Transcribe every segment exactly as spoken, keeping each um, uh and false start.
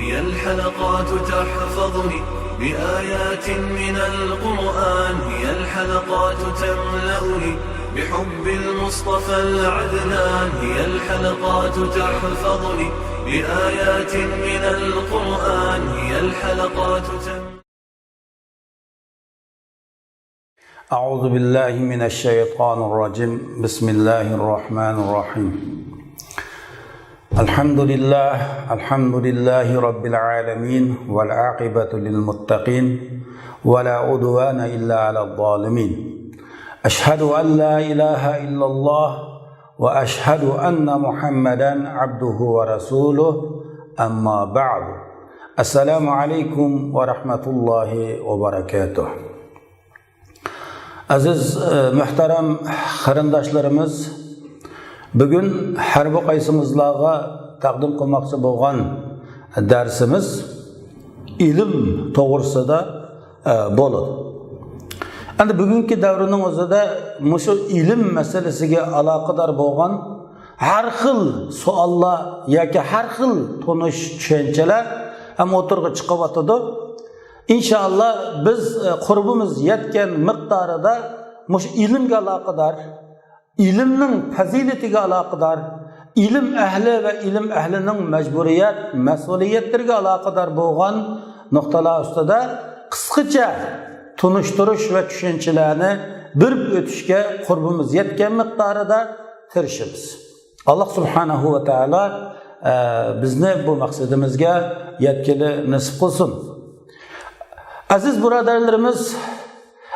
هي الحلقات تحفظني بآيات من القرآن، هي الحلقات تملأني بحب المصطفى العدنان، هي الحلقات تحفظني بآيات من القرآن، هي الحلقات تملأني أعوذ بالله من الشيطان الرجيم. بسم الله الرحمن الرحيم. الحمد لله، الحمد لله رب العالمين، والعاقبة للمتقين، ولا عدوان إلا على الظالمين. أشهد أن لا إله إلا الله، وأشهد أن محمدا عبده ورسوله. أما بعد. السلام عليكم ورحمة الله وبركاته. ئەزىز، ئە، مۆھتەرەم قېرىنداشلىرىمىز، بۈگۈن ھەر بىر قايسىڭىزلارغا تەقدىم قىلماقچى بولغان دەرسىمىز ئىلىم توغرىسىدا، ئە، بولىدۇ. ئەمدى بۈگۈنكى دەۋرنىڭ ئۆزىدە مۇشۇ ئىلىم مەسىلىسىگە ئالاقىدار بولغان ھەر خىل سوئاللار ياكى ھەر خىل تونۇش چۈشەنچىلەر ھەم ئوتتۇرىغا چىقىۋاتىدۇ. ئىنشائاللا، بىز، ئە، قۇربىمىز يەتكەن مىقدارىدا مۇشۇ ئىلىمگە ئالاقىدار، ئىلىمنىڭ پەزىلىتىگە ئالاقىدار، ئىلىم ئەھلى ۋە ئىلىم ئەھلىنىڭ مەجبۇرىيەت، مەسئۇلىيەتلىرىگە ئالاقىدار بولغان نۇقتىلار ئۈستىدە قىسقىچە تونۇشتۇرۇش ۋە چۈشەنچىلەرنى بېرىپ ئۆتۈشكە قۇربىمىز يەتكەن مىقدارىدا تىرىشىمىز. ئاللا سۇبھانەھۇ ۋە تائالا، ئە، بىزنى بۇ مەقسىتىمىزگە يەتكىلى نېسىپ قىلسۇن. ئەزىز بۇرادەرلىرىمىز،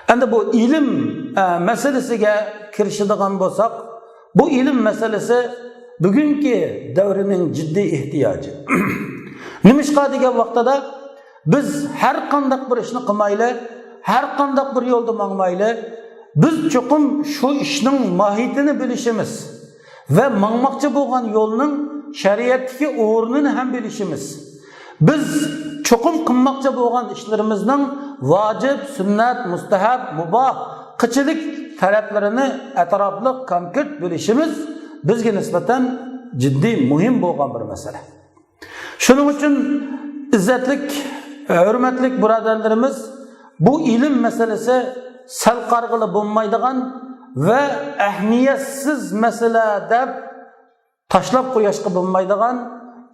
ئەمدى بۇ ئىلىم، ئە، مەسىلىسىگە كىرىشىدىغان بولساق، بۇ ئىلىم مەسىلىسى بۈگۈنكى دەۋرنىڭ جىددىي ئېھتىياجى. نېمىشقا دېگەن ۋاقتىدا، بىز ھەر قانداق بىر ئىشنى قىلمايلى، ھەر قانداق بىر يولدا ماڭمايلى، بىز چوقۇم شۇ ئىشنىڭ ماھىيىتىنى بىلىشىمىز ۋە ماڭماقچى بولغان يولنىڭ شەرىئەتتىكى ئورنىنى ھەم بىلىشىمىز. بىز چوقۇم قىلماقچى بولغان ئىشلىرىمىزنىڭ ۋاجىپ، سۈننەت، مۇستەھەب، مۇباھ، قىلچىلىك تەرەپلىرىنى ئەتراپلىق، كونكرېت بىلىشىمىز بىزگە نىسبەتەن جىددىي مۇھىم بولغان بىر مەسىلە. شۇنىڭ ئۈچۈن، ئىززەتلىك، ھۆرمەتلىك بۇرادەرلىرىمىز، بۇ ئىلىم مەسىلىسى سەل قارىغىلى بولمايدىغان ۋە ئەھمىيەتسىز مەسىلە دەپ تاشلاپ قويۇشقا بولمايدىغان،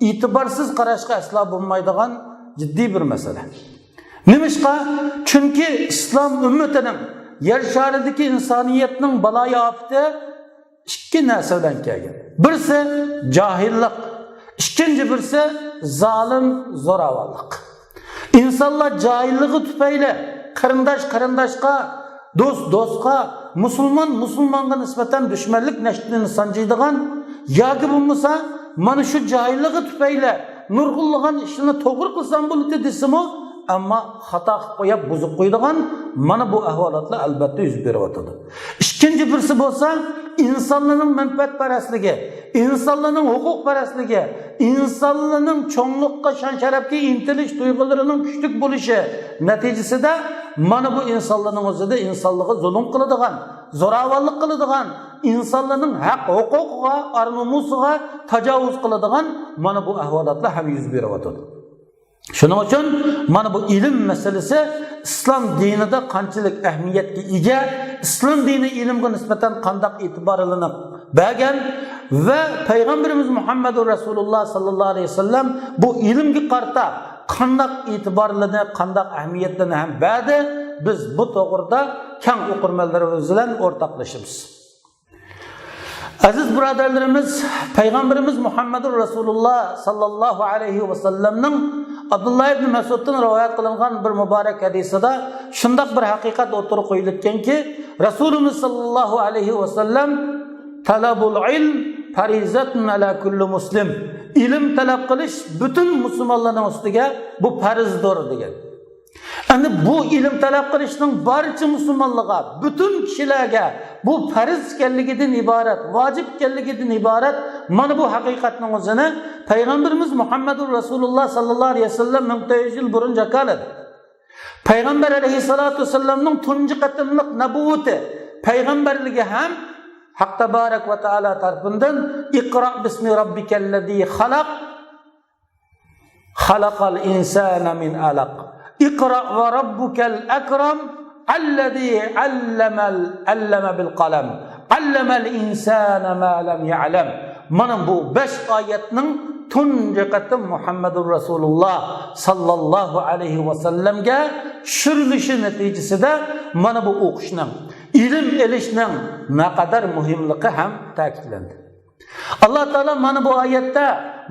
ئېتىبارسىز قاراشقا ئەسلا بولمايدىغان جىددىي بىر مەسىلە. نېمىشقا؟ چۈنكى ئىسلام ئۈممىتىنىڭ، يەر شارىدىكى ئىنسانىيەتنىڭ بالايىئاپىتى ئىككى نەرسە بىلەن كەلگەن. بىرسى جاھىللىق، ئىككىنچى بىرسى زالىم زوراۋانلىق. ئىنسانلار جاھىللىقى تۈپەيلى قېرىنداش قېرىنداشقا، دوست دوستقا، مۇسۇلمان مۇسۇلمانغا نىسبەتەن دۈشمەنلىك نەشتىنى سانجىيدىغان ياكى بولمىسا مانا شۇ جاھىللىقى تۈپەيلى نۇرغۇنلىغان ئىشلارنى توغرا قىلسام بولىدۇ دېسىمۇ، ئەمما خاتا قىلىپ قويۇپ بۇزۇپ قويىدىغان مانا بۇ ئەھۋالاتلار ئەلۋەتتە يۈز بېرىۋاتىدۇ. ئىككىنچى بىرسى بولسا ئىنسانلارنىڭ مەنپەئەتپەرەسلىكى، ئىنسانلارنىڭ ھوقۇقپەرەسلىكى، ئىنسانلارنىڭ چوڭلۇققا، شان-شەرەپكە ئىنتىلىش تۇيغۇلىرىنىڭ كۈچلۈك بولۇشى نەتىجىسىدە مانا بۇ ئىنسانلارنىڭ ئۆزىدە ئىنسانلارغا زۇلۇم قىلىدىغان، زوراۋانلىق قىلىدىغان، ئىنسانلارنىڭ ھەق ھوقۇقىغا، ئار-نومۇسىغا تاجاۋۇز قىلىدىغان مانا بۇ ئەھۋالاتلار ھەم يۈز بېرىۋاتىدۇ. شۇنىڭ ئۈچۈن مانا بۇ ئىلىم مەسىلىسى ئىسلام دىنىدا قانچىلىك ئەھمىيەتكە ئىگە، ئىسلام دىنى ئىلىمغا نىسبەتەن قانداق ئېتىبارلىنىپ بەرگەن ۋە پەيغەمبىرىمىز مۇھەممەدۇر رەسۇلۇللا ساللاللاھۇ ئەلەيھى ۋەسەللەم بۇ ئىلىمگە قارىتا قانداق ئېتىبارلىنىپ، قانداق ئەھمىيەتلىنى ھەم بەردى، بىز بۇ توغرىدا كەڭ ئوقۇرمەنلىرىمىز بىلەن ئورتاقلىشىمىز. ئەزىز بۇرادەرلىرىمىز، پەيغەمبىرىمىز مۇھەممەدۇر رەسۇلۇللا ساللاللاھۇ ئەلەيھى ۋەسەللەمنىڭ ئابدۇللا ئىبن مەسئۇدتىن رىۋايەت قىلىنغان بىر مۇبارەك ھەدىسىدا شۇنداق بىر ھەقىقەت ئوتتۇرىغا قويۇلۇپتىكەنكى، رەسۇلىمىز ساللاللاھۇ ئەلەيھى ۋەسەللەم، «تەلەبۇل ئىلم پەرىزەتۇن ئەلا كۈللى مۇسلىم.» ئىلىم تەلەپ قىلىش پۈتۈن مۇسۇلمانلارنىڭ ئۈستىگە بۇ پەرزدۇر دېگەن. ئەمدى بۇ ئىلىم تەلەپ قىلىشنىڭ بارچە مۇسۇلمانلارغا، پۈتۈن كىشىلەرگە بۇ پەرز ئىكەنلىكىدىن ئىبارەت، ۋاجىپ ئىكەنلىكىدىن ئىبارەت مانا بۇ ھەقىقەتنىڭ ئۆزىنى پەيغەمبىرىمىز مۇھەممەدۇر رەسۇلۇللا ساللاللاھۇ ئەلەيھى ۋەسەللەم مىڭ تۆت يۈز يىل بۇرۇن جاكارلىدى. پەيغەمبەر ئەلەيھىسسالاتۇ ۋەسسالامنىڭ تۇنجى قېتىملىق نەبۇۋۋىتى، پەيغەمبەرلىكى ھەم ھەق تەبارەك ۋە تائالا تەرىپىندىن «ئىقرا بىسمى رەببىكەللەزى خەلەق» خلق الإنسان من علق. اقرأ وربك الأكرم. الذي علم ال-، علم بالقلم. علم الإنسان ما لم يعلم. مانا بۇ بەش ئايەتنىڭ تۇنجى قېتىم مۇھەممەدۇر رەسۇلۇللا ساللاللاھۇ ئەلەيھى ۋەسەللەمگە چۈشۈرۈلۈشى نەتىجىسىدە مانا بۇ ئوقۇشنىڭ، ئىلىم ئېلىشنىڭ نەقەدەر مۇھىملىقى ھەم تەكىتلەندى. ئاللا تائالا مانا بۇ ئايەتتە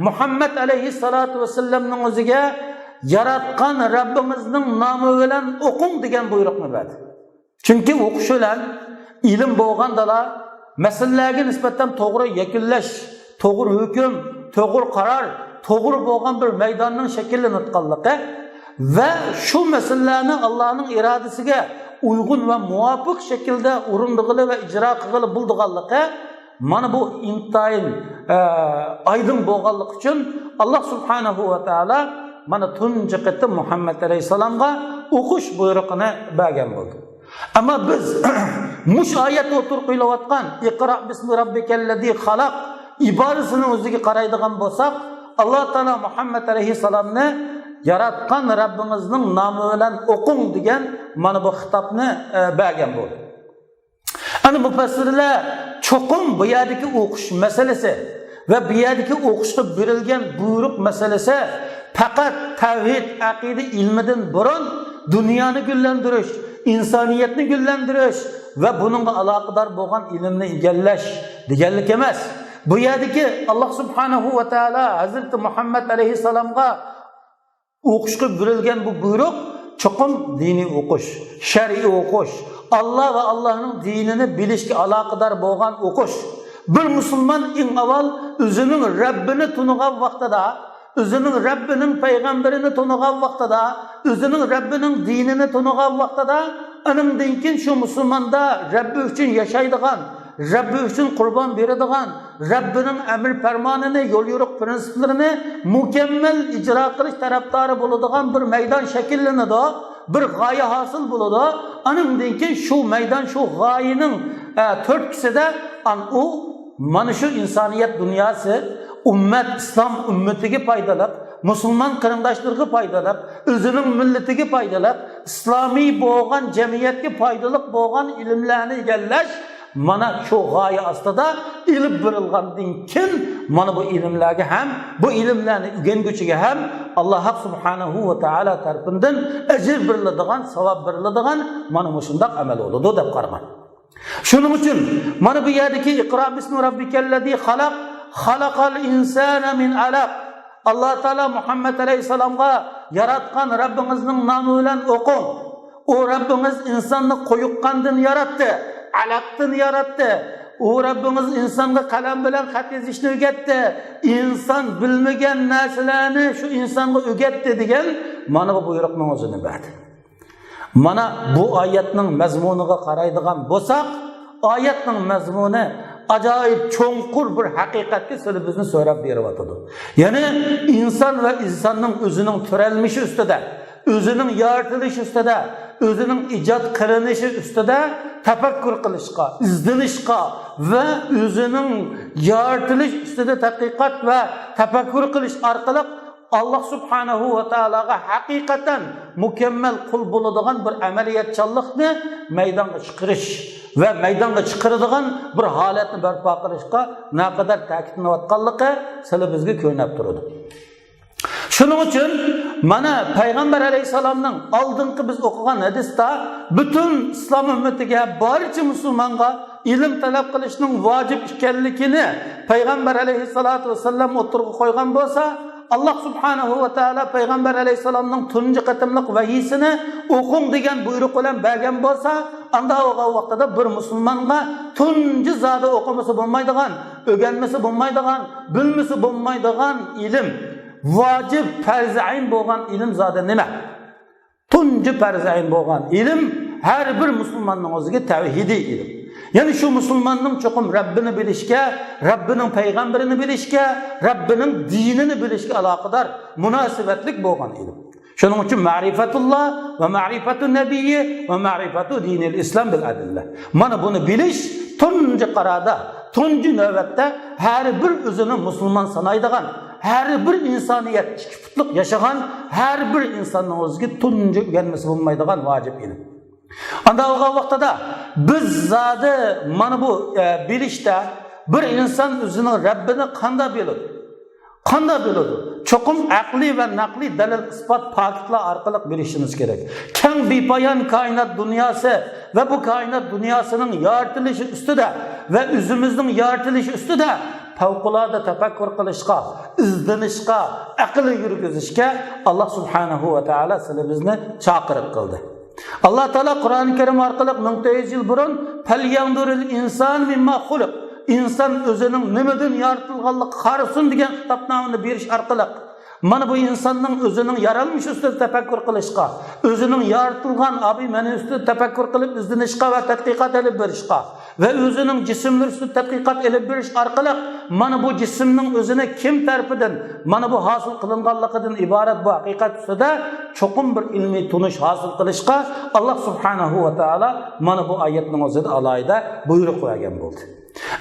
مۇھەممەد ئەلەيھىسسالاتۇ ۋەسسالامنىڭ ئۆزىگە ياراتقان رەببىڭىزنىڭ نامى بىلەن ئوقۇڭ دېگەن بۇيرۇقنى بەردى. چۈنكى ئوقۇش بىلەن ئىلىم بولغاندىلا، مەسىلىلەرگە نىسبەتەن توغرا يەكۈنلەش، توغرا ھۆكۈم، توغرا قارار، توغرا بولغان بىر مەيداننىڭ شەكىللىنىۋاتقانلىقى ۋە شۇ مەسىلىلەرنى ئاللانىڭ ئىرادىسىگە ئۇيغۇن ۋە مۇۋاپىق شەكىلدە ئورۇندىغىلى ۋە ئىجرا قىلغىلى بولىدىغانلىقى، مانا بۇ ئىنتايىن، ئە، ئايدىڭ بولغانلىقى ئۈچۈن، ئاللا سۇبھانەھۇ ۋە تائالا مانا تۇنجى قېتىم مۇھەممەد ئەلەيھىسسالامغا ئوقۇش بۇيرۇقىنى بەرگەن بولدى. ئەمما بىز مۇشۇ ئايەتتە ئوتتۇرىغا قويۇلۇۋاتقان «ئىقرا بىسمى رەببىكەللەزى خەلەق» ئىبارىسىنىڭ ئۆزىگە قارايدىغان بولساق، ئاللا تائالا مۇھەممەد ئەلەيھىسسالامنى «ياراتقان رەببىڭىزنىڭ نامى بىلەن ئوقۇڭ» دېگەن مانا بۇ خىتابنى، ئە، بەرگەن بولدى. ئەنە مۇپەسسىرلەر چوقۇم بۇ يەردىكى ئوقۇش مەسىلىسى ۋە بۇ يەردىكى ئوقۇشقا بېرىلگەن بۇيرۇق مەسىلىسى پەقەت تەۋھىد، ئەقىدە ئىلمىدىن بۇرۇن دۇنيانى گۈللەندۈرۈش، ئىنسانىيەتنى گۈللەندۈرۈش ۋە بۇنىڭغا ئالاقىدار بولغان ئىلىمنى ئىگىلەش دېگەنلىك ئەمەس. بۇ يەردىكى ئاللا سۇبھانەھۇ ۋە تائالا ھەزرىتى مۇھەممەد ئەلەيھىسسالامغا ئوقۇشقا بېرىلگەن بۇ بۇيرۇق چوقۇم دىنىي ئوقۇش، شەرئىي ئوقۇش، ئاللا ۋە ئاللانىڭ دىنىنى بىلىشكە ئالاقىدار بولغان ئوقۇش. بىر مۇسۇلمان ئەڭ ئاۋۋال ئۆزىنىڭ رەببىنى تونۇغان ۋاقتىدا، ئۆزىنىڭ رەببىنىڭ پەيغەمبىرىنى تونۇغان ۋاقتىدا، ئۆزىنىڭ رەببىنىڭ دىنىنى تونۇغان ۋاقتىدا، ئۇنىڭدىن كېيىن شۇ مۇسۇلماندا رەببى ئۈچۈن ياشايدىغان، رەببى ئۈچۈن قۇربان بېرىدىغان، رەببىنىڭ ئەمر پەرمانىنى، يول يورۇق پىرىنسىپلىرىنى مۇكەممەل ئىجرا قىلىش تەرەپدارى بولىدىغان بىر مەيدان شەكىللىنىدۇ، بىر غايە ھاسىل بولىدۇ. ئانىڭدىن كېيىن شۇ مەيدان، شۇ غايىنىڭ، ئە، تۈرتكىسىدە ئان ئۇ مانا شۇ ئىنسانىيەت دۇنياسى، ئۈممەت، ئىسلام ئۈممىتىگە پايدىلىق، مۇسۇلمان قېرىنداشلىرىغا پايدىلىق، ئۆزىنىڭ مىللىتىگە پايدىلىق، ئىسلامىي بولغان جەمئىيەتكە پايدىلىق بولغان ئىلىملەرنى ئىگىلەش، مانا شۇ غايە ئاستىدا ئېلىپ بېرىلغاندىن كېيىن، مانا بۇ ئىلىملەرگە ھەم، بۇ ئىلىملەرنى ئۆگەنگۈچىگە ھەم ئاللا ھەق سۇبھانەھۇ ۋە تائالا تەرىپىندىن ئەجىر بېرىلىدىغان، ساۋاب بېرىلىدىغان مانا مۇشۇنداق ئەمەل بولىدۇ دەپ قارىغان. شۇنىڭ ئۈچۈن مانا بۇ يەردىكى «ئىقرا بىسمى رەببىكەللەزى خەلەق، خەلەقەل ئىنسانە مىن ئەلەق». ئاللا تائالا مۇھەممەد ئەلەيھىسسالامغا «ياراتقان رەببىڭىزنىڭ نامى بىلەن ئوقۇڭ. ئۇ رەببىڭىز ئىنساننى قويۇق قاندىن ياراتتى، ئەلەقتىن ياراتتى. ئۇ رەببىڭىز ئىنسانغا قەلەم بىلەن خەت يېزىشنى ئۆگەتتى. ئىنسان بىلمىگەن نەرسىلەرنى شۇ ئىنسانغا ئۆگەتتى» دېگەن مانا بۇ بۇيرۇقنىڭ ئۆزىنى بەردى. مانا بۇ ئايەتنىڭ مەزمۇنىغا قارايدىغان بولساق، ئايەتنىڭ مەزمۇنى ئاجايىپ چوڭقۇر بىر ھەقىقەتكە سىلى بىزنى سۆرەپ بېرىۋاتىدۇ. يەنى ئىنسان ۋە ئىنساننىڭ ئۆزىنىڭ تۆرەلمىشى ئۈستىدە، ئۆزىنىڭ يارىتىلىشى ئۈستىدە، ئۆزىنىڭ ئىجاد قىلىنىشى ئۈستىدە تەپەككۇر قىلىشقا، ئىزدىنىشقا ۋە ئۆزىنىڭ يارىتىلىش ئۈستىدە تەتقىقات ۋە تەپەككۇر قىلىش ئارقىلىق ئاللا سۇبھانەھۇ ۋە تائالاغا ھەقىقەتەن مۇكەممەل قۇل بولىدىغان بىر ئەمەلىيەتچانلىقنى مەيدانغا چىقىرىش ۋە مەيدانغا چىقىرىدىغان بىر ھالەتنى بەرپا قىلىشقا نەقەدەر تەكىتلىنىۋاتقانلىقى سىلى بىزگە كۆرۈنۈپ تۇرىدۇ. شۇنىڭ ئۈچۈن مانا پەيغەمبەر ئەلەيھىسسالامنىڭ ئالدىنقى بىز ئوقۇغان ھەدىستە پۈتۈن ئىسلام ئۈممىتىگە، بارچە مۇسۇلمانغا ئىلىم تەلەپ قىلىشنىڭ ۋاجىپ ئىكەنلىكىنى پەيغەمبەر ئەلەيھىسسالاتۇ ۋەسسالام ئوتتۇرىغا قويغان بولسا، ئاللا سۇبھانەھۇ ۋە تائالا پەيغەمبەر ئەلەيھىسسالامنىڭ تۇنجى قېتىملىق ۋەھىيسىنى ئوقۇڭ دېگەن بۇيرۇق بىلەن بەرگەن بولسا، ئاندا بولغان ۋاقتىدا بىر مۇسۇلمانغا تۇنجى زادى ئوقۇمىسا بولمايدىغان، ئۆگەنمىسە بولمايدىغان، بىلمىسە بولمايدىغان ئىلىم، ۋاجىپ پەرزى ئەين بولغان ئىلىم زادى نېمە؟ تۇنجى پەرزى ئەين بولغان ئىلىم ھەر بىر مۇسۇلماننىڭ ئۆزىگە تەۋھىدىي ئىلىم. يەنى شۇ مۇسۇلماننىڭ چوقۇم رەببىنى بىلىشكە، رەببىنىڭ پەيغەمبىرىنى بىلىشكە، رەببىنىڭ دىنىنى بىلىشكە ئالاقىدار، مۇناسىۋەتلىك بولغان ئىلىم. شۇنىڭ ئۈچۈن مەرىپەتۇللا ۋە مەرىپەتۇ نەبىيي ۋە مەرىپەتۇ دىنىل ئىسلام بىل ئەدىللە. مانا بۇنى بىلىش تۇنجى قاراردا، تۇنجى نۆۋەتتە ھەر بىر ئۆزىنى مۇسۇلمان سانايدىغان، ھەر بىر ئىنسانىيەت، ئىككى پۇتلۇق ياشىغان ھەر بىر ئىنساننىڭ ئۆزىگە تۇنجى ئۆگەنمىسى بولمايدىغان ۋاجىپ ئىلىم. ئانداق بولغان ۋاقتىدا بىز زادى مانا بۇ، ئە، بىلىشتە بىر ئىنسان ئۆزىنىڭ رەببىنى قانداق بىلىدۇ؟ قانداق بىلىدۇ؟ چوقۇم ئەقلىي ۋە نەقلىي دەلىل، ئىسپات، پاكىتلار ئارقىلىق بىلىشىمىز كېرەك. كەڭ بىپايان كائىنات دۇنياسى ۋە بۇ كائىنات دۇنياسىنىڭ يارىتىلىشى ئۈستىدە ۋە ئۆزىمىزنىڭ يارىتىلىشى ئۈستىدە پەۋقۇلئاددە تەپەككۇر قىلىشقا، ئىزدىنىشقا، ئەقىل يۈرگۈزۈشكە ئاللا سۇبھانەھۇ ۋە تائالا سىلىمىزنى چاقىرىق قىلدى. ئاللا تائالا قۇرئانى كەرىم ئارقىلىق مىڭ تۆت يۈز يىل بۇرۇن، «فەليەنزۇرىل ئىنسانۇ مىمما خۇلىق»، ئىنسان ئۆزىنىڭ نېمىدىن يارىتىلغانلىقىغا قارىسۇن دېگەن خىتابنامىنى بېرىش ئارقىلىق، مانا بۇ ئىنساننىڭ ئۆزىنىڭ يارالمىشى ئۈستىدە تەپەككۇر قىلىشقا، ئۆزىنىڭ يارىتىلغان ئابىمەنى ئۈستىدە تەپەككۇر قىلىپ ئىزدىنىشقا ۋە تەتقىقات ئېلىپ بېرىشقا ۋە ئۆزىنىڭ جىسىملىرى ئۈستىدە تەتقىقات ئېلىپ بېرىش ئارقىلىق، مانا بۇ جىسىمنىڭ ئۆزىنى كىم تەرىپىدىن، مانا بۇ ھاسىل قىلىنغانلىقىدىن ئىبارەت بۇ ھەقىقەت ئۈستىدە چوقۇم بىر ئىلمىي تونۇش ھاسىل قىلىشقا ئاللا سۇبھانەھۇ ۋە تائالا مانا بۇ ئايەتنىڭ ئۆزىدە ئالاھىدە بۇيرۇق بەرگەن بولدى.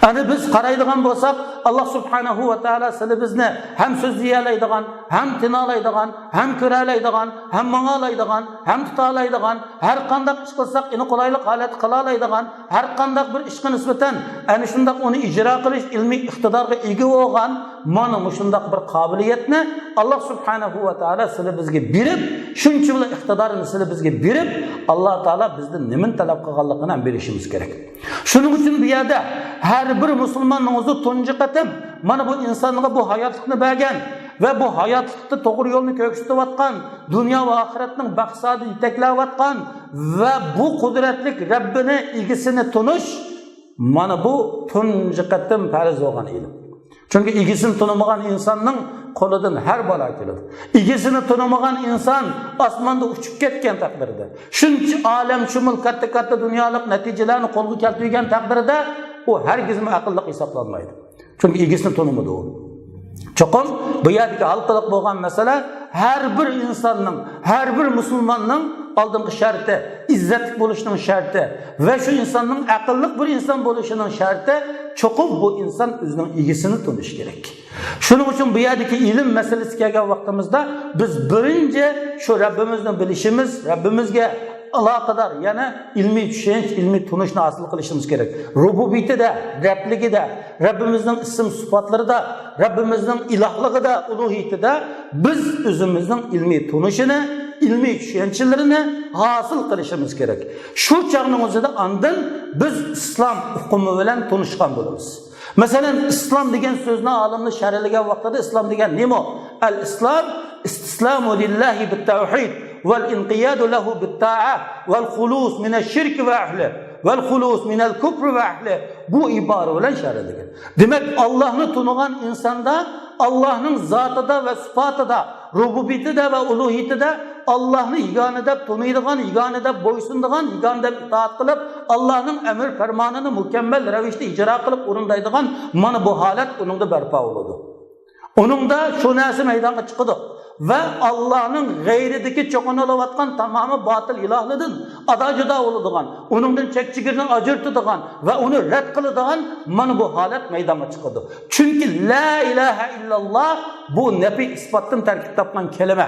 ئەنە بىز قارايدىغان بولساق، ئاللا سۇبھانەھۇ ۋە تائالا سىلى بىزنى ھەم سۆزلىيەلەيدىغان، ھەم تىنالايدىغان، ھەم كۆرەلەيدىغان، ھەم ماڭالايدىغان، ھەم تۇتالايدىغان، ھەر قانداق ئىش قىلساق ئېنى قولايلىق ھالەتتە قىلالايدىغان، ھەر قانداق بىر ئىشقا نىسبەتەن ئەنە شۇنداق ئۇنى ئىجرا قىلىش ئىلمىي ئىقتىدارغا ئىگە بولغان مانا مۇشۇنداق بىر قابىلىيەتنى ئاللا سۇبھانەھۇ ۋە تائالا سىلى بىزگە بېرىپ، شۇنچىۋالا ئىقتىدارنى سىلى بىزگە بېرىپ، ئاللا تائالا بىزدىن نېمىنى تەلەپ قىلغانلىقىنى ھەم بىلىشىمىز كېرەك. شۇنىڭ ئۈچۈن بۇ يەردە ھەر بىر مۇسۇلماننىڭ ئۆزى تۇنجى قېتىم مانا بۇ ئىنسانغا بۇ ھاياتلىقنى بەرگەن ۋە بۇ ھاياتلىقتا توغرا يولنى كۆرسىتىۋاتقان، دۇنيا ۋە ئاخىرەتنىڭ مەقسەتىنى يېتەكلەۋاتقان ۋە بۇ قۇدرەتلىك رەببىنى، ئىگىسىنى تونۇش، مانا بۇ تۇنجى قېتىم پەرز بولغان ئىلىم. چۈنكى ئىگىسىنى تونۇمىغان ئىنساننىڭ قولىدىن ھەر بالا كېلىدۇ. ئىگىسىنى تونۇمىغان ئىنسان ئاسماندا ئۇچۇپ كەتكەن تەقدىردە، شۇنچە ئالەمشۇمۇل كاتتا-كاتتا دۇنيالىق نەتىجىلەرنى قولغا كەلتۈرگەن تەقدىردە، ئۇ ھەرگىزمۇ ئەقىللىق ھېسابلانمايدۇ. چۈنكى ئىگىسىنى تونۇمىدى ئۇ. چوقۇم بۇ يەردىكى ھالقىلىق بولغان مەسىلە، ھەر بىر ئىنساننىڭ، ھەر بىر مۇسۇلماننىڭ ئالدىنقى شەرتى، ئىززەتلىك بولۇشنىڭ شەرتى ۋە شۇ ئىنساننىڭ ئەقىللىق بىر ئىنسان بولۇشىنىڭ شەرتى، چوقۇم بۇ ئىنسان ئۆزىنىڭ ئىگىسىنى تونۇشى كېرەك. شۇنىڭ ئۈچۈن بۇ يەردىكى ئىلىم مەسىلىسى كەلگەن ۋاقتىمىزدا، بىز بىرىنچى شۇ رەببىمىزنى بىلىشىمىز، رەببىمىزگە ئالاقىدار، يەنى ئىلمىي چۈشەنچ، ئىلمىي تونۇشنى ھاسىل قىلىشىمىز كېرەك. رۇبۇبىيىتىدە، رەبلىكىدە، رەببىمىزنىڭ ئىسىم سۈپاتلىرىدا، رەببىمىزنىڭ ئىلاھلىقىدا، ئۇلۇھىيىتىدە بىز ئۆزىمىزنىڭ ئىلمىي تونۇشىنى، ئىلمىي چۈشەنچىلىرىنى ھاسىل قىلىشىمىز كېرەك. شۇ چاغنىڭ ئۆزىدە ئاندىن بىز ئىسلام ئۇقۇمى بىلەن تونۇشقان بولىمىز. مەسىلەن، ئىسلام دېگەن سۆزنى ئالىملار شەرھلىگەن ۋاقتىدا ئىسلام دېگەن نېمە؟ ئەل ئىسلام، ئىستىسلامۇ لىللاھى بىتتەۋھىد، ۋەل ئىنقىيادۇ لەھۇ بىتتائە، ۋەل خۇلۇس مىنەش شىركى ۋە ئەھلى، ۋەل خۇلۇس مىنەل كۇفرى ۋە ئەھلى. بۇ ئىبارە بىلەن شەرھلىگەن. دېمەك، ئاللاھنى تونۇغان ئىنساندا، ئاللاھنىڭ زاتىدا ۋە سۈپاتىدا، رۇبۇبىيىتىدە ۋە ئۇلۇھىيىتىدە ئاللاھنى يېگانە دەپ تونۇيدىغان، يېگانە دەپ بويسۇنىدىغان، يېگانە دەپ ئىتائەت قىلىپ، ئاللاھنىڭ ئەمر پەرمانىنى مۇكەممەل رەۋىشتە ئىجرا قىلىپ ئورۇندايدىغان مانا بۇ ھالەت ئۇنىڭدا بەرپا بولىدۇ. ئۇنىڭدا شۇ نەرسە مەيدانغا چىقىدۇ ۋە ئاللاھنىڭ غەيرىدىكى چوقۇنۇلۇۋاتقان تامامى باتىل ئىلاھلاردىن ئادا-جۇدا بولىدىغان، ئۇنىڭدىن چەك-چېگرىنى ئاجرىتىدىغان ۋە ئۇنى رەت قىلىدىغان مانا بۇ ھالەت مەيدانغا چىقىدۇ. چۈنكى لا ئىلاھە ئىللاللا بۇ نەپىي ئىسپاتتىن تەركىب تاپقان كەلىمە.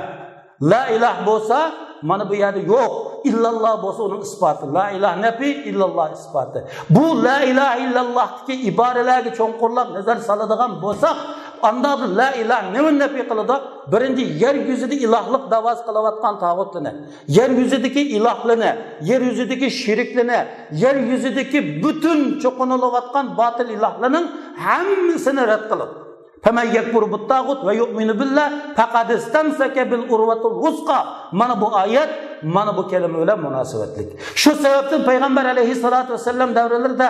لا ئىلاھ بولسا، مانا بۇ يەردە يوق. ئىللاللا بولسا ئۇنىڭ ئىسپاتى. لا ئىلاھ نەپىي، ئىللاللا ئىسپاتى. بۇ لا ئىلاھە ئىللاللاھتىكى ئىبارىلەرگە چوڭقۇرلاپ نەزەر سالىدىغان بولساق، ئانداق لا ئىلاھ نېمىنى نەپىي قىلىدۇ؟ بىرىنچى، يەر يۈزىدە ئىلاھلىق داۋاسى قىلىۋاتقان تاغۇتلىرىنى، يەر يۈزىدىكى ئىلاھلىرىنى، يەر يۈزىدىكى شېرىكلىرىنى، يەر يۈزىدىكى پۈتۈن چوقۇنۇلۇۋاتقان باتىل ئىلاھلىرىنىڭ ھەممىسىنى رەت قىلىدۇ. فَمَنْ يَكْفُرْ بِالطَّاغُوتِ وَيُؤْمِنْ بِاللَّهِ فَقَدِ اسْتَمْسَكَ بِالْعُرْوَةِ الْوُثْقَى. مانا بۇ ئايەت مانا بۇ كەلىمە بىلەن مۇناسىۋەتلىك. شۇ سەۋەبتىن پەيغەمبەر ئەلەيھىسسالاتۇ ۋەسسالام دەۋرلىرىدە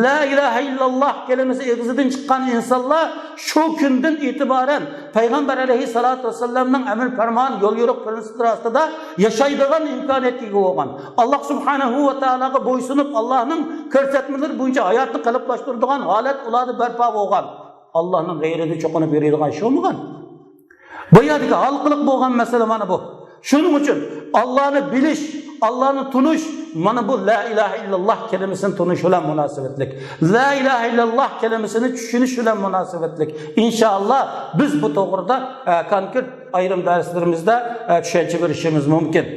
لا ئىلاھە ئىللاللا كەلىمىسى ئېغىزىدىن چىققان ئىنسانلار شۇ كۈندىن ئېتىبارەن پەيغەمبەر ئەلەيھىسسالاتۇ ۋەسسالامنىڭ ئەمر پەرمان، يول يورۇق پرىنسىپلىرى ئاستىدا ياشايدىغان ئىمكانىيەتكە ئىگە بولغان، ئاللا سۇبھانەھۇ ۋە تائالاغا بويسۇنۇپ، ئاللانىڭ كۆرسەتمىلىرى بويىچە ھاياتنى قېلىپلاشتۇرىدىغان ھالەت ئۇلاردا بەرپا بولغان. ئاللانىڭ غەيرىدە چوقۇنۇپ يۈرىدىغان شۇمىغان. بۇ يەردىكى ھالقىلىق بولغان مەسىلە مانا بۇ. شۇنىڭ ئۈچۈن ئاللانى بىلىش، ئاللانى تونۇش، مانا بۇ لا ئىلاھە ئىللاللاھ كەلىمىسىنى تونۇش بىلەن مۇناسىۋەتلىك. لا ئىلاھە ئىللاللاھ كەلىمىسىنى چۈشىنىش بىلەن مۇناسىۋەتلىك. ئىنشائاللاھ، بىز بۇ توغرىدا، ئە، كونكرېت ئايرىم دەرسلىرىمىزدە، ئە، چۈشەنچە بېرىشىمىز مۇمكىن.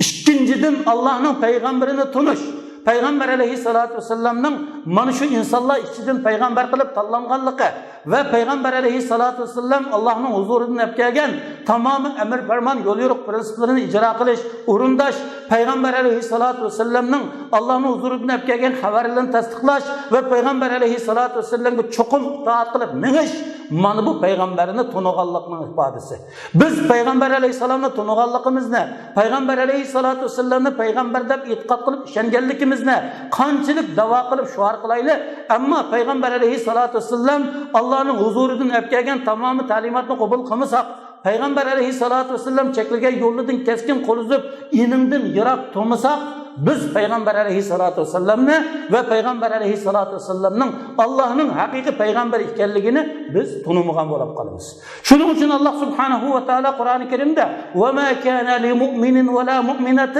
ئىككىنچىدىن، ئاللاھنىڭ پەيغەمبىرىنى تونۇش. پەيغەمبەر ئەلەيھىسسالاتۇ ۋەسسالامنىڭ مانا شۇ ئىنسانلار ئىچىدىن پەيغەمبەر قىلىپ تاللانغانلىقى ۋە پەيغەمبەر ئەلەيھىسسالاتۇ ۋەسسالام ئاللاھنىڭ ھۇزۇرىدىن ئەپ كەلگەن تامامى ئەمر پەرمان، يول يورۇق پرىنسىپلىرىنى ئىجرا قىلىش، ئورۇنداش، پەيغەمبەر ئەلەيھىسسالاتۇ ۋەسسالامنىڭ ئاللاھنىڭ ھۇزۇرىدىن ئەپ كەلگەن خەۋەرلىرىنى تەستىقلاش ۋە پەيغەمبەر ئەلەيھىسسالاتۇ ۋەسسالامغا چوقۇم ئىتائەت قىلىپ مېڭىش، مانا بۇ پەيغەمبەرنى تونۇغانلىقنىڭ ئىپادىسى. بىز پەيغەمبەر ئەلەيھىسسالامنى تونۇغانلىقىمىزنى، پەيغەمبەر ئەلەيھىسسالاتۇ ۋەسسالامنى پەيغەمبەر دەپ ئېتىقاد قىلىپ ئىشەنگەنلىكىمىزنى قانچىلىك داۋا قىلىپ شوئار قىلايلى، ئەمما پەيغەمبەر ئەلەيھىسسالاتۇ ۋەسسالام ئاللانىڭ ھۇزۇرىدىن ئەپ كەلگەن تامامى تەلىماتنى قوبۇل قىلمىساق، پەيغەمبەر ئەلەيھىسسالاتۇ ۋەسسالام چەكلىگەن يولىدىن كەسكىن قول ئۈزۈپ، ئېنىڭدىن يىراق تۇرمىساق، بىز پەيغەمبەر ئەلەيھىسسالاتۇ ۋەسسالامنى ۋە پەيغەمبەر ئەلەيھىسسالاتۇ ۋەسسالامنىڭ ئاللاھنىڭ ھەقىقىي پەيغەمبىرى ئىكەنلىكىنى بىز تونۇمىغان بولۇپ قالىمىز. شۇنىڭ ئۈچۈن ئاللاھ سۇبھانەھۇ ۋە تائالا قۇرئانى كەرىمدە، وما كان لمؤمن ولا مؤمنة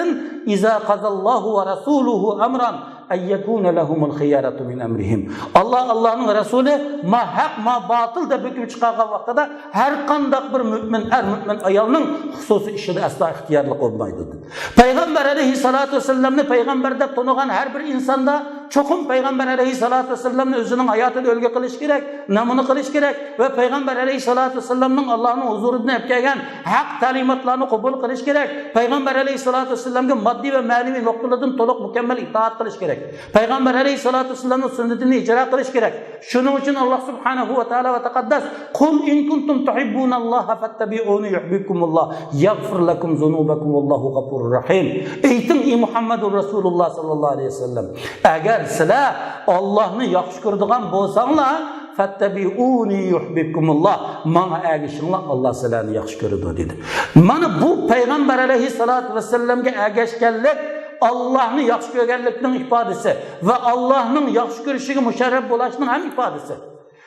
إذا قضى الله ورسوله أمرا أن يكون لهم الخيرة من أمرهم. ئاللاھ، ئاللاھنىڭ رەسۇلى ما ھەق، ما باتىل دەپ ھۆكۈم چىقارغان ۋاقتىدا ھەر قانداق بىر مۆمىن ئەر، مۆمىن ئايالنىڭ خۇسۇسىي ئىشىدا ئەسلا ئىختىيارلىق بولمايدۇ، دېدى. پەيغەمبەر ئەلەيھىسسالاتۇ ۋەسسالامنى پەيغەمبەر دەپ تونۇغان ھەر بىر ئىنساندا چوقۇم پەيغەمبەر ئەلەيھىسسالاتۇ ۋەسسالامنى ئۆزىنىڭ ھاياتىدا ئۈلگە قىلىش كېرەك، نەمۇنە قىلىش كېرەك ۋە پەيغەمبەر ئەلەيھىسسالاتۇ ۋەسسالامنىڭ ئاللاھنىڭ ھۇزۇرىدىن ئەپ كەلگەن ھەق تەلىماتلارنى قوبۇل قىلىش كېرەك. پەيغەمبەر ئەلەيھىسسالاتۇ ۋەسسالامغا ماددىي ۋە مەنىۋى نۇقتىلىرىدىن تولۇق مۇكەممەل ئىتائەت قىلىش كېرەك. پەيغەمبەر ئەلەيھىسسالاتۇ ۋەسسالامنىڭ سۈننىتىنى ئىجرا قىلىش كېرەك. شۇنىڭ ئۈچۈن ئاللاھ سۇبھانەھۇ ۋە تائالا ۋە تەقەددەس، قل إن كنتم تحبون الله فاتبعوني يحببكم الله ويغفر لكم ذنوبكم والله غفور رحيم. ئېيتىڭ، ئى مۇھەممەدۇر رەسۇلۇللاھ ساللاللاھۇ ئەلەيھى ۋەسەللەم، ئەگەر سىلەر ئاللاھنى ياخشى كۆرىدىغان بولساڭلار، فاتبعوني يحببكم الله، ماڭا ئەگىشىڭلار، ئاللاھ سىلەرنى ياخشى كۆرىدۇ، دېدى. مانا بۇ پەيغەمبەر ئەلەيھىسسالاتۇ ۋەسسالامغا ئەگەشكەنلىك ئاللاھنى ياخشى كۆرگەنلىكنىڭ ئىپادىسى ۋە ئاللاھنىڭ ياخشى كۆرۈشىگە مۇشەررەپ بولۇشنىڭ ھەم ئىپادىسى.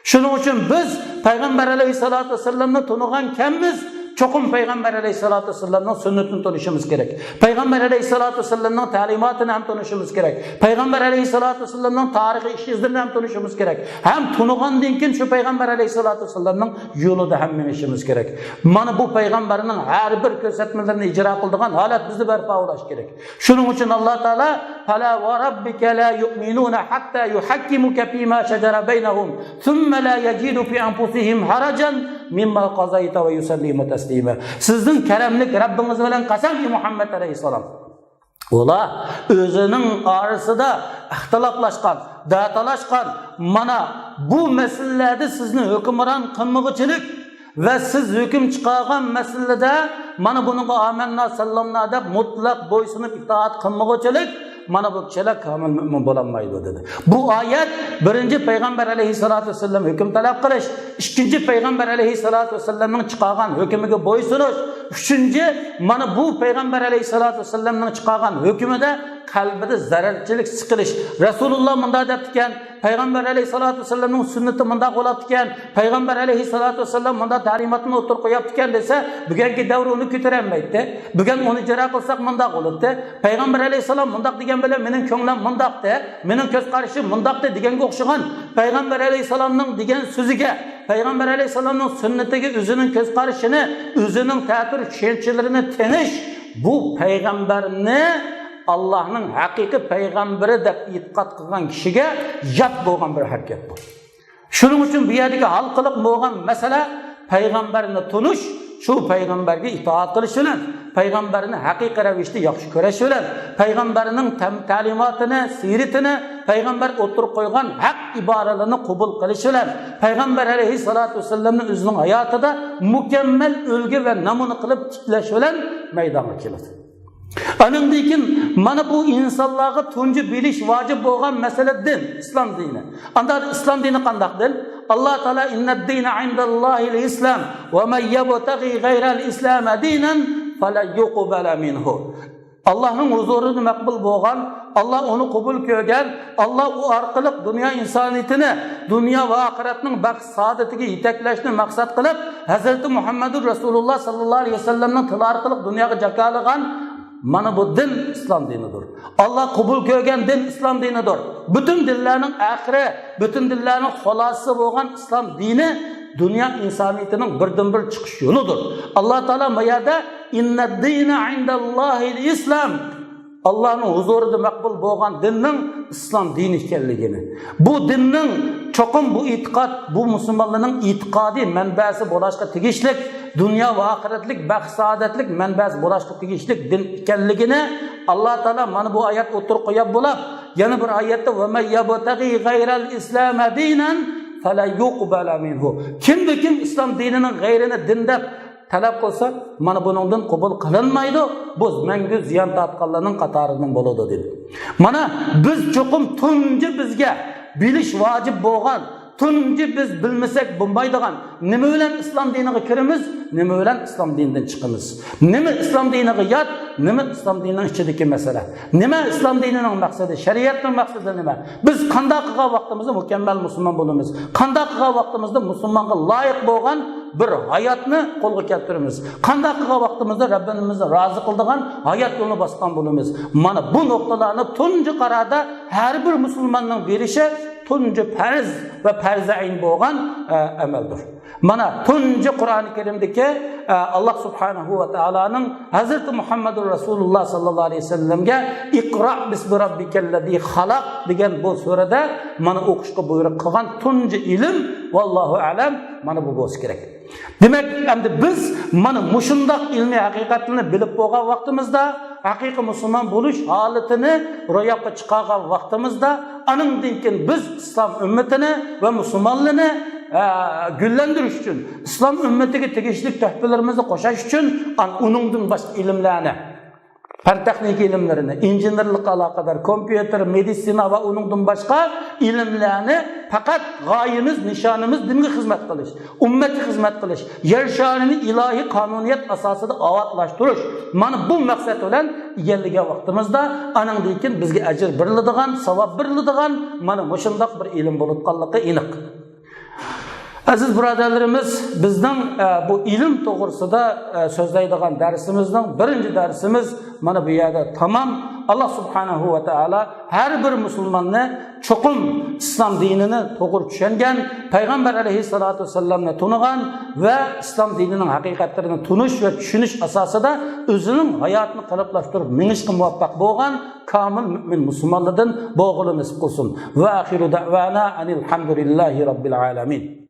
شۇنىڭ ئۈچۈن بىز پەيغەمبەر ئەلەيھىسسالاتۇ ۋەسسالامنى تونۇغانكەنمىز، چوقۇم پەيغەمبەر ئەلەيھىسسالاتۇ ۋەسسالامنىڭ سۈننىتىنى تونۇشىمىز كېرەك. پەيغەمبەر ئەلەيھىسسالاتۇ ۋەسسالامنىڭ تەلىماتىنى ھەم تونۇشىمىز كېرەك. پەيغەمبەر ئەلەيھىسسالاتۇ ۋەسسالامنىڭ تارىخىي ئىش ئىزلىرىنى ھەم تونۇشىمىز كېرەك. ھەم تونۇغاندىن كېيىن شۇ پەيغەمبەر ئەلەيھىسسالاتۇ ۋەسسالامنىڭ يولىدا ھەم مېڭىشىمىز كېرەك. مانا بۇ پەيغەمبەرنىڭ ھەر بىر كۆرسەتمىلىرىنى ئىجرا قىلىدىغان ھالەت بىزدە بەرپا بولۇش كېرەك. شۇنىڭ ئۈچۈن ئاللاھ تائالا، فلا وربك لا يؤمنون حتى يحكموك فيما شجر بينهم ثم لا يجدوا في أنفسهم حرجا مما قضيت ويسلموا تسليما. سىزنىڭ كەرەملىك رەببىڭىز بىلەن قەسەم، ئى مۇھەممەد ئەلەيھىسسالام. ئۇلار ئۆزىنىڭ ئارىسىدا ئىختىلاپلاشقان، دەتالاشقان، مانا بۇ مەسىلىلەردە سىزنى ھۆكۈمران قىلمىغۇچىلىك ۋە سىز ھۆكۈم چىقارغان مەسىلىدە مانا بۇنىڭغا ئامەننا، سەللەمنا دەپ مۇتلەق بويسۇنۇپ ئىتائەت قىلمىغۇچىلىك، مانا بۇ كىشىلەر كامىل مۆمىن بولالمايدۇ، دېدى. بۇ ئايەت بىرىنچى پەيغەمبەر ئەلەيھىسسالاتۇ ۋەسسالام ھۆكۈم تەلەپ قىلىش، ئىككىنچى پەيغەمبەر ئەلەيھىسسالاتۇ ۋەسسالامنىڭ چىقارغان ھۆكمىگە بويسۇنۇش، ئۈچىنچى، مانا بۇ پەيغەمبەر ئەلەيھىسسالاتۇ ۋەسسالامنىڭ چىقارغان ھۆكمىدە قەلبىدە زەرەرچىلىك، سىقىلىش. رەسۇلۇللا مۇنداق دەپتىكەن، پەيغەمبەر ئەلەيھىسسالاتۇ ۋەسسالامنىڭ سۈننىتى مۇنداق بولاپتىكەن، پەيغەمبەر ئەلەيھىسسالاتۇ ۋەسسالام مۇنداق تەلىماتنى ئوتتۇرىغا قويۇپتىكەن دېسە، بۈگۈنكى دەۋر ئۇنى كۆتۈرەلمەيتتى. بۈگۈن ئۇنى ئىجرا قىلساق مۇنداق بولاتتى. پەيغەمبەر ئەلەيھىسسالام مۇنداق دېگەن بىلەن مېنىڭ كۆڭلۈم مۇنداقتى، مېنىڭ كۆز قارىشىم مۇنداقتى دېگەنگە ئوخشىغان، پەيغەمبەر ئەلەيھىسسالامنىڭ دېگەن سۆزىگە، پەيغەمبەر ئەلەيھىسسالامنىڭ سۈننىتىگە ئۆزىنىڭ كۆز قارىشىنى، ئۆزىنىڭ تەتۈر چۈشەنچىلىرىنى تېڭىش، بۇ پەيغەمبەرنى ئاللاھنىڭ ھەقىقىي پەيغەمبىرى دەپ ئېتىقاد قىلغان كىشىگە يات بولغان بىر ھەرىكەت بۇ. شۇنىڭ ئۈچۈن بۇ يەردىكى ھالقىلىق بولغان مەسىلە پەيغەمبەرنى تونۇش، شۇ پەيغەمبەرگە ئىتائەت قىلىش بىلەن، پەيغەمبەرنى ھەقىقىي رەۋىشتە ياخشى كۆرۈش بىلەن، پەيغەمبەرنىڭ تەم-، تەلىماتىنى، سىيرىتىنى، پەيغەمبەر ئوتتۇرىغا قويغان ھەق ئىبارىلىرىنى قوبۇل قىلىش بىلەن، پەيغەمبەر ئەلەيھىسسالاتۇ ۋەسسالامنى ئۆزىنىڭ ھاياتىدا مۇكەممەل ئۈلگە ۋە نەمۇنە قىلىپ تىكلەش بىلەن مەيدانغا كېلىدۇ. ئانىڭدىن كېيىن مانا بۇ ئىنسانلارغا تۇنجى بىلىش ۋاجىپ بولغان مەسىلە دىن، ئىسلام دىنى. ئاندا ئىسلام دىنى قانداق دىن؟ ئاللاھ تائالا، إن الدين عند الله الإسلام ومن يبتغ غير الإسلام دينا فلن يقبل منه. ئاللاھنىڭ ھۇزۇرىدا مەقبۇل بولغان، ئاللاھ ئۇنى قوبۇل كۆرگەن، ئاللاھ ئۇ ئارقىلىق دۇنيا ئىنسانىيىتىنى دۇنيا ۋە ئاخىرەتنىڭ بەخت سائادىتىگە يېتەكلەشنى مەقسەت قىلىپ، ھەزرىتى مۇھەممەدۇر رەسۇلۇللاھ ساللاللاھۇ ئەلەيھى ۋەسەللەمنىڭ تىلى ئارقىلىق دۇنياغا جاكارلىغان مانا بۇ دىن ئىسلام دىنىدۇر. ئاللا قوبۇل كۆرگەن دىن ئىسلام دىنىدۇر. پۈتۈن دىنلارنىڭ ئاخىرى، پۈتۈن دىنلارنىڭ خۇلاسىسى بولغان ئىسلام دىنى دۇنيا ئىنسانىيىتىنىڭ بىردىنبىر چىقىش يولىدۇر. ئاللا تائالا ما يەردە «إن الدين عند الله الإسلام». ئاللانىڭ ھۇزۇرىدا مەقبۇل بولغان دىننىڭ ئىسلام دىنى ئىكەنلىكىنى، بۇ دىننىڭ چوقۇم بۇ ئېتىقاد، بۇ مۇسۇلمانلارنىڭ ئېتىقادىي مەنبەسى بولۇشقا تېگىشلىك، دۇنيا ۋە ئاخىرەتلىك بەخت-سائادەتلىك مەنبەسى بولۇشقا تېگىشلىك دىن ئىكەنلىكىنى ئاللا تائالا مانا بۇ ئايەت ئوتتۇرىغا قويۇپ بولاپ، يەنە بىر ئايەتتە «ومن يبتغ غير الإسلام دينا فلن يقبل منه». كىمدە كىم ئىسلام دىنىنىڭ غەيرىنى دىن دەپ تەلەپ قىلسا، مانا بۇنىڭدىن قوبۇل قىلىنمايدۇ، بۇ مەڭگۈ زىيان تارتقانلارنىڭ قاتارىدىن بولىدۇ، دېدى. مانا بىز چوقۇم تۇنجى بىزگە بىلىش ۋاجىپ بولغان، تۇنجى بىز بىلمىسەك بولمايدىغان، نېمە بىلەن ئىسلام دىنىغا كىرىمىز، نېمە بىلەن ئىسلام دىنىدىن چىقىمىز، نېمە ئىسلام دىنىغا يات، نېمە ئىسلام دىنىنىڭ ئىچىدىكى مەسىلە، نېمە ئىسلام دىنىنىڭ مەقسىتى، شەرىئەتنىڭ مەقسىتى نېمە، بىز قانداق قىلغان ۋاقتىمىزدا مۇكەممەل مۇسۇلمان بولىمىز، قانداق قىلغان ۋاقتىمىزدا مۇسۇلمانغا لايىق بولغان بىر ھاياتنى قولغا كەلتۈرىمىز. قانداق قىلغان ۋاقتىمىزدا رەببىمىزنى رازى قىلىدىغان ھايات يولىنى باسقان بولىمىز. مانا بۇ نۇقتىلارنى تۇنجى قاراردا ھەر بىر مۇسۇلماننىڭ بېرىشى تۇنجى پەرز ۋە پەرزى ئەين بولغان، ئە، ئەمەلدۇر. مانا تۇنجى قۇرئانى كەرىمدىكى، ئە، ئاللا سۇبھانەھۇ ۋە تائالانىڭ ھەزرىتى مۇھەممەدۇر رەسۇلۇللا ساللاللاھۇ ئەلەيھى ۋەسەللەمگە «ئىقرا بىسمى رەببىكەللەزى خەلەق» دېگەن بۇ سۈرىدە مانا ئوقۇشقا بۇيرۇق قىلغان تۇنجى ئىلىم، ۋاللاھۇ ئەلەم، مانا بۇ بولسا كېرەك. دېمەك، ئەمدى بىز مانا مۇشۇنداق ئىلمىي ھەقىقەتلەرنى بىلىپ بولغان ۋاقتىمىزدا، ھەقىقىي مۇسۇلمان بولۇش ھالىتىنى روياپقا چىقارغان ۋاقتىمىزدا، ئانىڭدىن كېيىن بىز ئىسلام ئۈممىتىنى ۋە مۇسۇلمانلىرىنى، ئە، گۈللەندۈرۈش ئۈچۈن، ئىسلام ئۈممىتىگە تېگىشلىك تۆھپىلىرىمىزنى قوشاش ئۈچۈن، ئان-، ئۇنىڭدىن باشقا ئىلىملەرنى، پەن-تېخنىكا ئىلىملىرىنى، ئىنژېنېرلىققا ئالاقىدار، كومپيۇتېر، مېدىتسىنا ۋە ئۇنىڭدىن باشقا ئىلىملەرنى پەقەت غايىمىز، نىشانىمىز دىنغا خىزمەت قىلىش، ئۈممەتكە خىزمەت قىلىش، يەر شارىنى ئىلاھىي قانۇنىيەت ئاساسىدا ئاۋاتلاشتۇرۇش. مانا بۇ مەقسەت بىلەن ئىگىلىگەن ۋاقتىمىزدا، ئانىڭدىن كېيىن بىزگە ئەجىر بېرىلىدىغان، ساۋاب بېرىلىدىغان مانا مۇشۇنداق بىر ئىلىم بولۇۋاتقانلىقى ئېنىق. ئەزىز بۇرادەرلىرىمىز، بىزنىڭ، ئە، بۇ ئىلىم توغرىسىدا، ئە، سۆزلەيدىغان دەرسىمىزنىڭ بىرىنچى دەرسىمىز مانا بۇ يەردە تامام. ئاللا سۇبھانەھۇ ۋە تائالا ھەر بىر مۇسۇلماننى چوقۇم ئىسلام دىنىنى توغرا چۈشەنگەن، پەيغەمبەر ئەلەيھىسسالاتۇ ۋەسسالامنى تونۇغان ۋە ئىسلام دىنىنىڭ ھەقىقەتلىرىنى تونۇش ۋە چۈشىنىش ئاساسىدا ئۆزىنىڭ ھاياتىنى قېلىپلاشتۇرۇپ مېڭىشقا مۇۋەپپەق بولغان كامىل مۆمىن مۇسۇلمانلاردىن بولغىلى نېسىپ قىلسۇن. ۋە ئاخىرۇ دەئۋانا ئەنىل ھەمدۇلىللاھى رەببىل ئالەمىن.